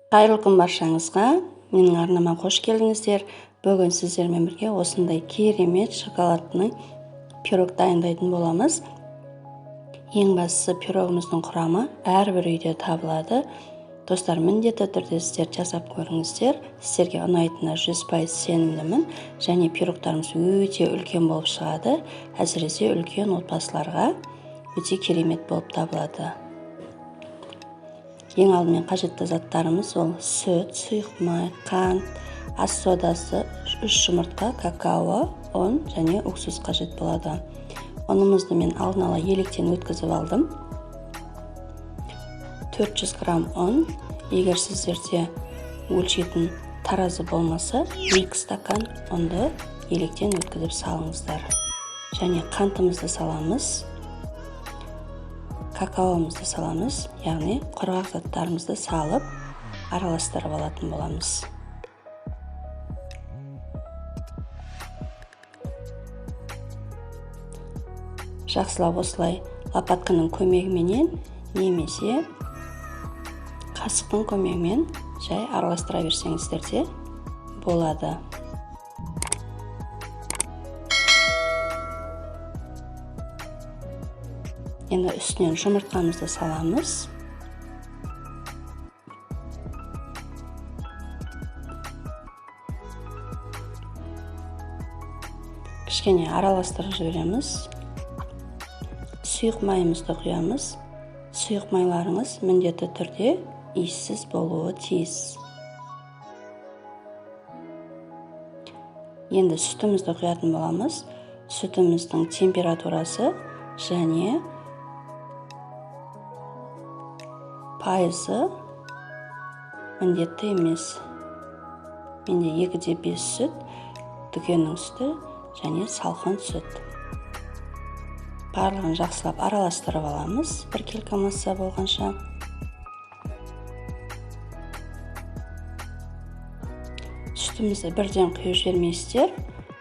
Қайырлы күн баршаңызға! Менің арнама қош келдіңіздер. Бүгін сіздермен бірге осындай керемет шоколадный пирог дайындайтын боламыз. Ең бастысы, пирогымыздың құрамы әрбір үйде табылады. Достар, міндетті түрде сіздер жасап көріңіздер. Сіздерге ұнайтынына 100% сенімдімін. Және пирогтарымыз өте үлкен болып шығады. Әсіресе үлкен отбасыларға өте керемет болып табылады. Ең алдымен қажетті заттарымыз: ол сүт, сұйық май, қант, ас содасы, 3 жұмыртқа, какао, ұн және уксус қажет болады. Ұнымызды мен алдын ала електен өткізіп алдым. 400 грамм ұн. Егер сіздерде өлшейтін таразы болмаса, 2 стакан ұнды електен өткізіп салыңыздар. Және қантымызды саламыз, какаомызды саламыз, яғни құрғақ заттарымызды салып, араластырып алатын боламыз. Жақсылап осылай лопатканың көмегіменен немесе қасықтың көмегімен жай араластыра берсеңіздер де болады. Енді үстінен жұмыртқамызды саламыз. Кішкене араластырып жібереміз. Сұйық майымызды құямыз. Сұйық майларыңыз міндетті түрде иіссіз болуы тиіс. Енді сүтімізді құятын боламыз. Сүтіміздің температурасы және пайызы міндетті емес. Менде 2,5 сүт, дүкеннің сүті және салқын сүт. Барлығын жақсылап араластырып аламыз біркелкі масса болғанша. Сүтімізді бірден құйып жібермейсіздер,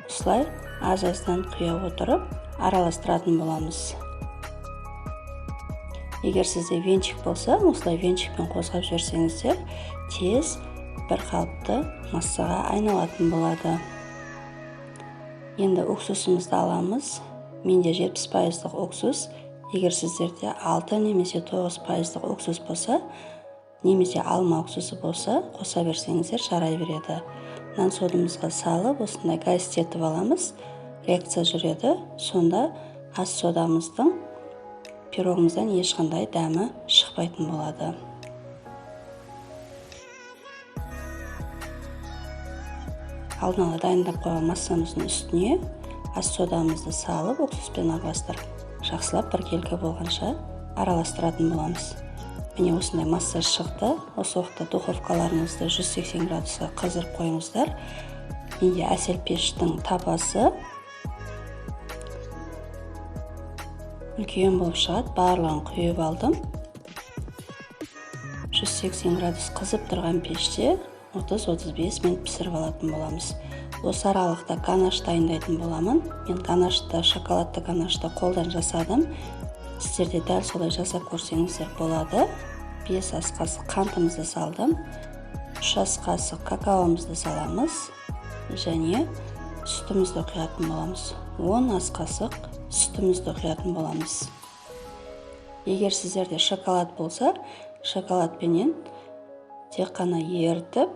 осылай аз аздан құя отырып араластыратын боламыз. Егер сізде венчик болса, осылай венчикпен қозғап жіберсеңіздер, тез бір қалыпты массаға айналатын болады. Енді уксусымызды аламыз. Менде 70 пайыздық уксус. Егер сіздерде 6 немесе 9 пайыздық уксус болса немесе алма уксусы болса, қоса берсеңіздер жарай береді. Нан содымызға салып, осындай газ етіп аламыз. Реакция жүреді, сонда ас содамыздың пирогымыздан ешқандай дәмі шықпайтын болады. Алдын ала дайындап қойған массамыздың үстіне ас содамызды салып, уксуспен араластырып, жақсылап біркелкі болғанша араластыратын боламыз. Міне, осындай масса шықты. Осы уақытта духовкаларыңызды 180 градусқа қыздырып қойыңыздар. Менде Әсел пештің табасы үлкен болып шығады. Барлығын құйып алдым. 180 градус қызып тұрған пеште 30-35 минут пісіріп алатын боламыз. Осы аралықта ганаш дайындайтын боламын. Мен ганашты, шоколадты ганашты қолдан жасадым. Сіздер де дәл солай жасап көрсеңіздер болады. 5 ас қасық қантымызды салдым, 3 ас қасық какаомызды саламыз және сүтімізді құятын боламыз. 10 ас қасық сүтімізді құятын боламыз. Егер сіздерде шоколад болса, шоколадпенен тек қана ерітіп,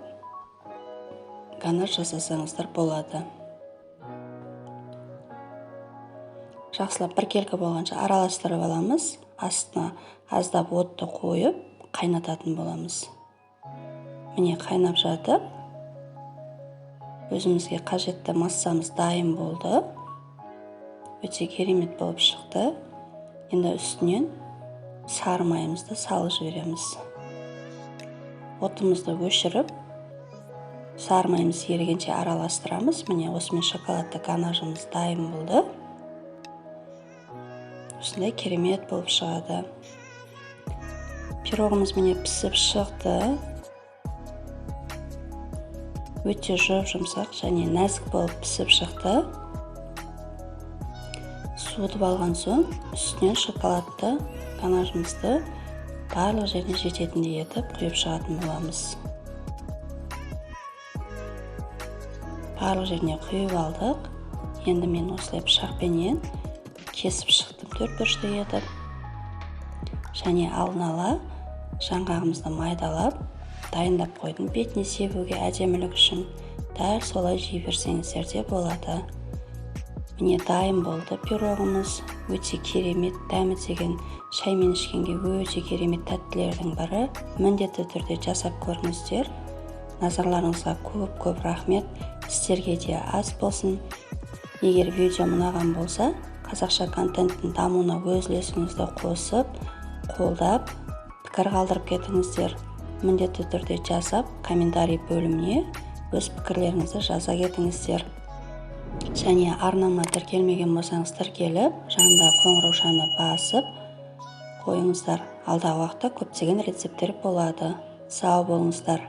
ганаш жасасаңыздар болады. Жақсылап біркелкі болғанша араластырып аламыз. Астына аздап отты қойып, қайнататын боламыз. Міне, қайнап жатып, өзімізге қажетті массамыз дайын болды. Өте керемет болып шықты. Енді үстінен сары майымызды салып жібереміз. Отымызды өшіріп, сары майымыз ерігенше араластырамыз. Міне, осымен шоколадты ганажымыз дайын болды. Осындай керемет болып шығады. Пирогымыз, міне, пісіп шықты. Өте жұп жұмсақ және нәзік болып пісіп шықты. Суытып алған соң, үстінен шоколадты ганажымызды барлық жеріне жететіндей етіп құйып шығатын боламыз. Барлық жеріне құйып алдық. Енді мен осылай пышақпенен кесіп шықтым төрт бұрышты етіп және алдын ала жаңғағымызды майдалап, дайындап қойдым бетіне себуге, әдемілік үшін. Дәл солай жей берсеңіздер де болады. Міне, дайын болды пирогымыз. Өте керемет дәмі деген, шаймен ішкенге өте керемет тәттілердің бірі. Міндетті түрде жасап көріңіздер. Назарларыңызға көп көп рахмет. Сіздерге де ас болсын. Егер видео ұнаған болса, қазақша контенттің дамуына өз үлесіңізді қосып, қолдап, пікір қалдырып кетіңіздер. Міндетті түрде жасап, комментарий бөліміне өз пікірлеріңізді жаза кетіңіздер және арнама тіркелмеген болсаңыз, тіркеліп, жанында қоңыраушаны басып қойыңыздар. Алдағы уақытта көптеген рецепттер болады. Сау болыңыздар.